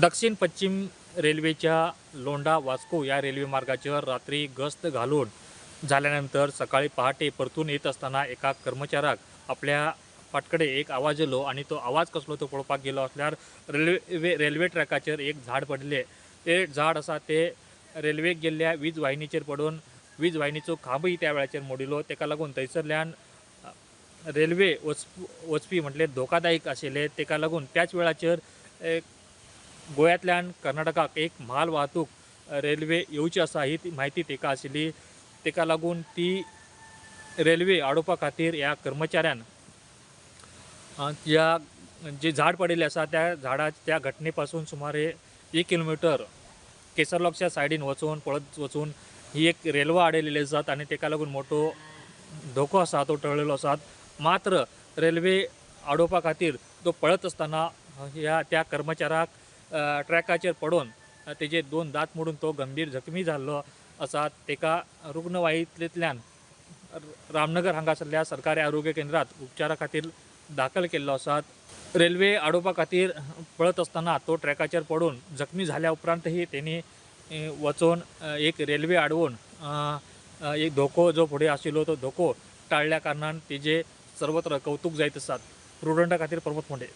दक्षिण पश्चिम रेल्वेच्या लोंढा वास्को या रेल्वे मार्गाचेर रात्री गस्त घालून जाल्या नंतर सकाळी पहाटे परतून येत असताना एका कर्मचाऱ्याक आपल्या फाटकडे एक आवाज येयलो आनी तो आवाज कसलो तो पळोवपाक गेलो असल्यार रेल्वे रेल्वे ट्रॅकाचेर एक झाड पडिल्लें. तें झाड आसा ते रेल्वेक गेल्ल्या वीज वाहिनीचेर पडून वीज वाहिनीचो खांबूय त्या वेळाचेर मोडिल्लो. ताका लागून थंयसरल्यान रेल्वे वचपी म्हटल्यार धोकादायक आशिल्लें. ताका लागून त्याच वेळाचेर एक गोंयांतल्यान कर्नाटकाक एक म्हाल वाहतूक रेल्वे येवची आसा ही म्हायती ताका आशिल्ली. ताका लागून ती रेल्वे आडोवपा खातीर ह्या कर्मचाऱ्यान ह्या जे झाड पडिल्लें आसा त्या झाडा त्या घटने पासून सुमारे 1 किलोमिटर केसरलॉकच्या सायडीन वचून पळत वचून ही एक रेल्वे आडयलेली आसात आनी ताका लागून मोठो धोको आसा तो टळलेलो आसा. मात्र रेल्वे आडोवपा खातीर तो पळत आसतना ह्या त्या कर्मचाऱ्याक ट्रॅकाचेर पडून तेजे 2 दांत मोडून तो गंभीर जखमी जाल्लो आसा. ताका रुग्णवाहिकेंतल्यान रामनगर हांगासरल्या सरकारी आरोग्य केंद्रात उपचारा खातीर दाखल केल्लो आसा. रेल्वे आडोवपा खातीर पळत आसतना तो ट्रॅकाचेर पडून जखमी झाल्या उपरांतही तेणी वचून एक रेल्वे आडवून एक धोको जो फुडें आशिल्लो तो धोको टाळ्ळ्या कारणान तेजे सर्वत्र कौतूक जायत आसात. प्रुडंटा खातीर प्रमोद फोंडे.